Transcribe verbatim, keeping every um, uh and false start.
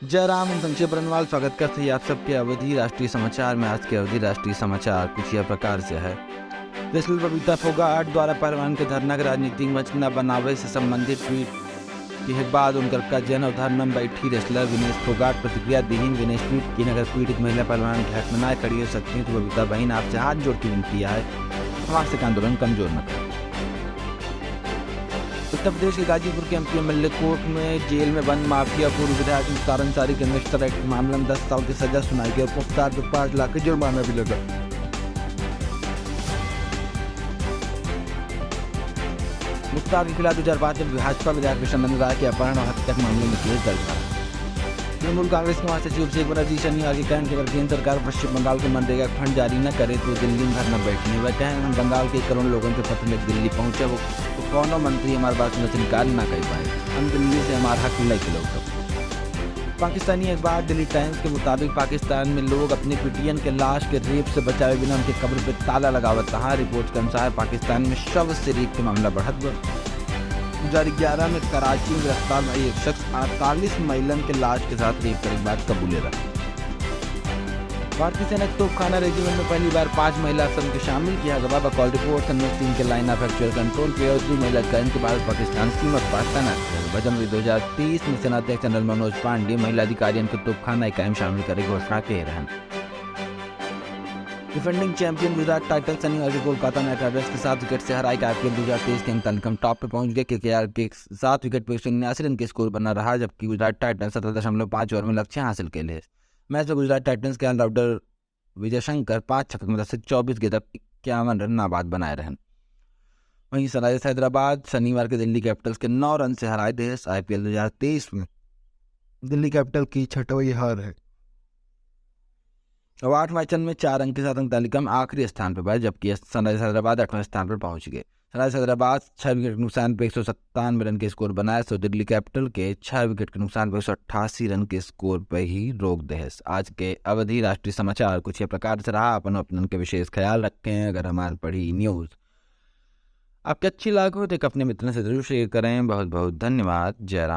जय राम, हम संक्षेप बरनवाल स्वागत करते हैं आप सबके अवधी राष्ट्रीय समाचार में। आज के अवधी राष्ट्रीय समाचार कुछ यह प्रकार से है। रेसलर बबीता फोगाट द्वारा पहलवान के धरना के राजनीतिक मंच न बनावे से संबंधित ट्वीट के बाद उनकर का जन और धरना में बैठी रेसलर विनेश फोगाट प्रतिक्रिया दीहिन। विनेश ट्वीट की, अगर पीड़ित महिला पहलवान के हक में ना खड़ी हो सकती तो बबीता बहन आपसे हाथ जोड़ के विनती है, हमारे से आंदोलन कमजोर न करें। उत्तर प्रदेश के गाजीपुर के एमपी एमएलए कोर्ट में जेल में बंद माफिया पूर्व विधायक मुख्तार अंसारी के गैंगस्टर एक्ट मामला में दस साल की सजा सुनाई गई। मुख्तार पे पाँच लाख का जुर्माना भी लगा। मुख्तार के खिलाफ दो हज़ार पाँच में भाजपा विधायक कृष्णनंदन राय के अपहरण और हत्या के मामले में केस दर्ज था। तृणमूल कांग्रेस के महासचिव अभिषेक बनर्जी शनिवार के कहन कि अगर केंद्र सरकार पश्चिम बंगाल के मनरेगा फंड जारी न करे तो दिल्ली में धरना बैठने। वह कहें, हम बंगाल के करोड़ों लोगों के पत्र लेके दिल्ली पहुंचे, वो तो कौनो मंत्री हमारे बात सुनने से इनकार ना कर पाए। हम दिल्ली से हमारा हक लेके लौटब। पाकिस्तानी अखबार डेली टाइम्स के मुताबिक पाकिस्तान में लोग अपने पिटियन के लाश के रेप से बचावे बिना उनके कब्र पे ताला लगावत रहा। रिपोर्ट के अनुसार पाकिस्तान में शव से रेप के मामला बढ़त बा। दो हज़ार ग्यारह में कराची में गिरफ्तार भई एक शख्स अड़तालीस महिलन के लाश के साथ रेप करे के बाद कबूले रहा। भारतीय सेना के तोपखाना रेजिमेंट में पहली बार पांच महिला अफसरन के शामिल किया गवा। बकौल रिपोर्ट, संजय सिंह के लाइन ऑफ एक्चुअल कंट्रोल पे और दुई महिला अधिकारियन के भारत पाकिस्तान सीमा पर तैनात किया गवा। जनवरी दो हज़ार तेईस में सेना अध्यक्ष जनरल मनोज पांडे महिला अधिकारियन के तोपखाना इकाई में शामिल करे के घोषणा किए रहन। डिफेंडिंग चैंपियन गुजरात टाइटंस शनिवार के कोलकाता नाइट राइडर्स के सात विकेट से हराई के आईपीएल दो हज़ार तेईस के अंक तालिका में टॉप पे पहुंच गए। केकेआर के सात विकेट पे एक सौ उन्यासी रन के स्कोर बना रहा, जबकि गुजरात टाइटंस सत्रह दशमलव पाँच ओवर में लक्ष्य हासिल कैले। मैच में गुजरात टाइटंस के ऑलराउंडर विजय शंकर पांच छक्के की मदद से चौबीस गेंद पर इक्यावन रन नाबाद बनाए रहन। वहीं सनराइजर्स हैदराबाद शनिवार के दिल्ली कैपिटल्स के नौ रन से हराए देस। आईपीएल दो हज़ार तेईस में दिल्ली कैपिटल की छठवीं हार है। अब आठ मैचन में चार अंक के साथ अंक तालिका में आखिरी स्थान पर बा, जबकि सनराइजर्स हैदराबाद आठवें स्थान पर पहुंच गए। सनराइजर्स हैदराबाद छह विकेट के नुकसान पे एक सौ सत्तानवे रन के स्कोर बनाए, सो दिल्ली कैपिटल के छह विकेट के नुकसान पे एक सौ अट्ठासी रन के स्कोर पे ही रोक देस। आज के अवधी राष्ट्रीय समाचार कुछ ये प्रकार से रहा। अपन अपनन के विशेष ख्याल रखें। अगर हमार पढ़ी न्यूज़ आपके अच्छी लाग हो तो एक अपने मित्रन से जरूर शेयर करें। बहुत बहुत धन्यवाद। जय राम।